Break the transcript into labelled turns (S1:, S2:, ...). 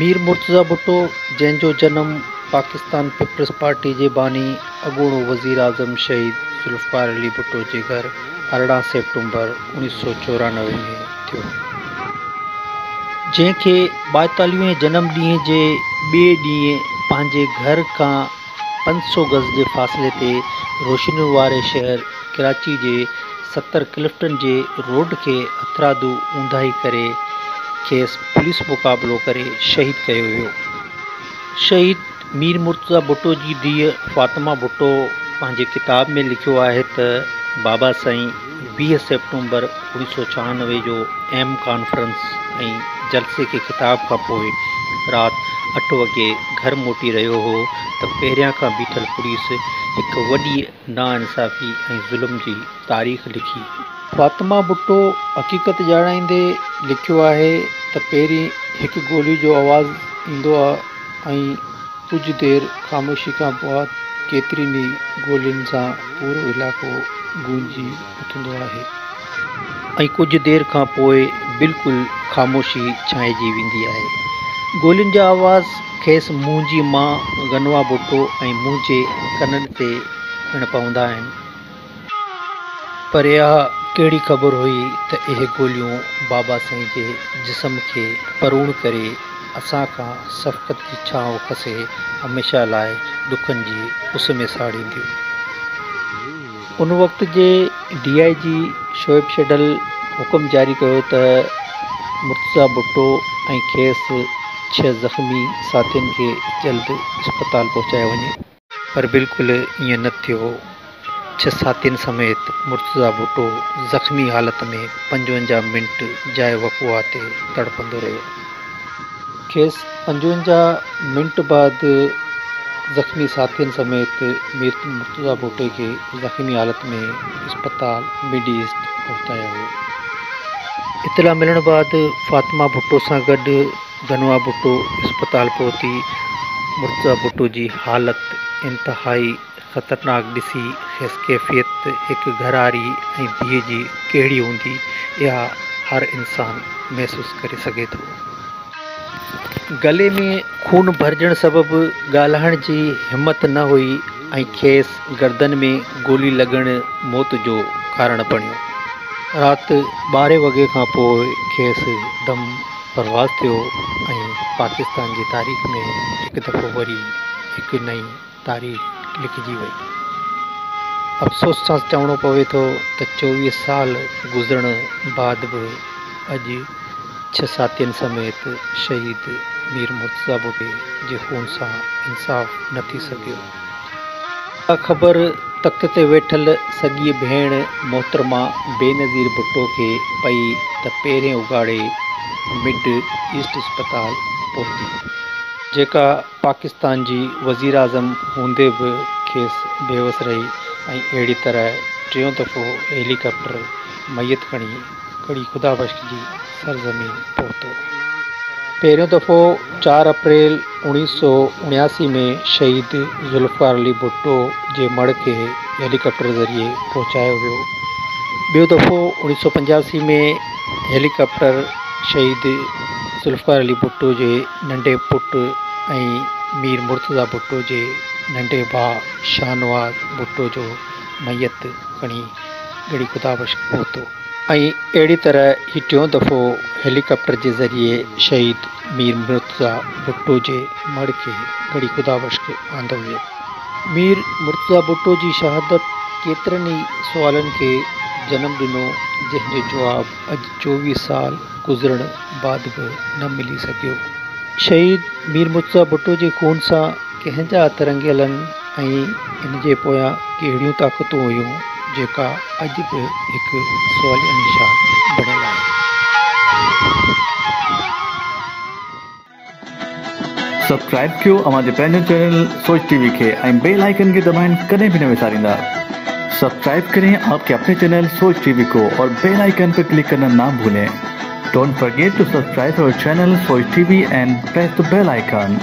S1: مير مرتضيٰ ڀٽو جنهن جو جنم پاڪستان پيپلز پارٽي جي باني اڳوڻو وزيراعظم شهيد ذوالفقار علي ڀٽو جي گهر 18 سيپٽمبر 1994 ۾ ٿيو. جنهن کي 42هين جنم ڏينهن جي ٻئي ڏينهن پنهنجي گهر کان 500 گز جي فاصلي تي روشنين واري شهر ڪراچي جي 70 ڪلفٽن جي روڊ کي هٿرادو اونداهي ڪري کيس پوليس مقابلو ڪري شهيد ڪيو ويو. شهيد مير مرتضيٰ ڀٽو جي ڌيء فاطمه ڀٽو پنهنجي ڪتاب ۾ لکيو آهي ته بابا سائين 20 سيپٽمبر 1996 جو اهم ڪانفرنس ۽ جلسي کي خطاب کان پوء رات 8 وڳي گهر موٽي رهيو هو ته پهريان کان بيٺل پوليس هڪ وڏي ناانصافي ۽ ظلم جي تاريخ لکي. فاطمه ڀٽو حقيقت ڄاڻائيندي لکيو آهي ته پهرين هڪ گولي جو آواز ايندو آهي ۽ ڪجهه دير خاموشي کان بعد ڪيترين ئي گولين سان پورو علائقو گونجي اٿندو آهي. ۽ ڪجهه دير کان پوء بلڪل خاموشي ڇانئجي ويندي آهي. گولين جا آواز کيس منهنجي ماء غنويٰ ڀٽو ۽ منهنجي ڪنن تي پڻ پوندا آهن. پر اها ڪهڙي خبر هئي ته اهي گوليون بابا سائين جي جسم کي پروڻ ڪري اسان کان شفقت جي ڇانو کسي هميشه لاء ڏکن جي اس ۾ ساڙينديون. ان وقت جي ڊي I جي شعيب شيڊل حڪم جاري ڪيو ته مرتضيٰ ڀٽو ۽ کيس 6 زخمي ساٿين کي جلد اسپتال پهچايو وڃي. پر بلڪل ائين نه ٿيو. 6 ساٿين سميت مرتضيٰ ڀٽو زخمي حالت ۾ 55 منٽ جاء وقوعه تي تڙپندو رهيو. کيس 55 منٽ بعد زخمي ساٿين سميت مير مرتضيٰ ڀٽي کي زخمي حالت ۾ اسپتال مڊ ايسٽ پهچايو ويو. اطلاع ملڻ بعد فاطمه ڀٽو سان گڏ غنويٰ ڀٽو اسپتال پهتي. مرتضيٰ ڀٽو جي حالت انتهائي خطرناڪ ڏسي کيس ڪيفيت هڪ گهرواري ۽ ڌيء جي ڪهڙي هوندي اها هر انسان محسوس ڪري سگهي ٿو. گلي ۾ خون ڀرجڻ سبب ڳالهائڻ جي همت نه هئي ۽ کيس گردن ۾ گولي لڳڻ موت جو ڪارڻ بڻيو. رات 12 وڳي کان پوء کيس دم پرواز ٿيو ۽ پاڪستان جي تاريخ ۾ هڪ دفعو وري هڪ نئين تاريخ لکجي وئي. افسوس سان چوڻو پوي ٿو ته 24 سال گذرڻ بعد به اڄ 6 ساٿين سميت شهيد مير مرتضيٰ ڀٽي جي خون سان انصاف نه ٿي سگهيو. اها خبر تخت تي ويٺل سڳي ڀيڻ محترمه بينظير ڀٽو کي پئي ته پيرين اگهاڙي مڊ ايسٽ اسپتال پهتي. جيڪا پاڪستان جي وزيراعظم هوندي به کيس بيوس رهي ۽ اهڙي طرح ٽيون دفعو هيليڪاپٽر ميت کڻي ڳڙهي خدا بخش جي سرزمين پهتو. پهريون دفعو 4 اپريل 1979 ۾ شهيد ذوالفقار علي ڀٽو جي مڙهه کي هيليڪاپٽر ذريعي پهچايو ويو. ٻيو دفعو 1985 ۾ هيليڪاپٽر شهيد ذوالفقار علي ڀٽو جي ننڍي پٽ ۽ مير مرتضيٰ ڀٽو جي ننڍي ڀاء شاهنواز ڀٽو جو ميت کڻي ڳڙهي خدا بخش پهتو ۽ اهڙي طرح هي ٽيون دفعو هيليڪاپٽر جي ذريعي شهيد مير مرتضيٰ ڀٽو جي مڙهه کي ڳڙهي خدا بخش آندو ويو. مير مرتضيٰ ڀٽو جي شهادت ڪيترن ئي سوالن کي جنم ڏنو، جنهن جو جواب اڄ 24 سال گذرڻ بعد به نه ملي سگهيو. شهيد مير مرتضيٰ ڀٽو جي خون سان ڪنهن جا هٿ رڱيل آهن ۽ ان جي پويان ڪهڙيون طاقتون هيون، جيڪا اڄ به هڪ سواليه نشان بڻيل آهي.
S2: سبسڪرائب ڪيو اوهان جي پنهنجو چينل سوچ ٽي وي کي ۽ بيل آئيڪن کي دٻائڻ ڪڏهن به نه وساريندا. سبسڪرائب ڪرين آپ ڪي اپني چينل سوچ ٽي وي ڪو اور بيل آئيڪن پر ڪلڪ ڪرنا نا ڀولين. Don't forget to subscribe our channel Soch TV and press the bell icon.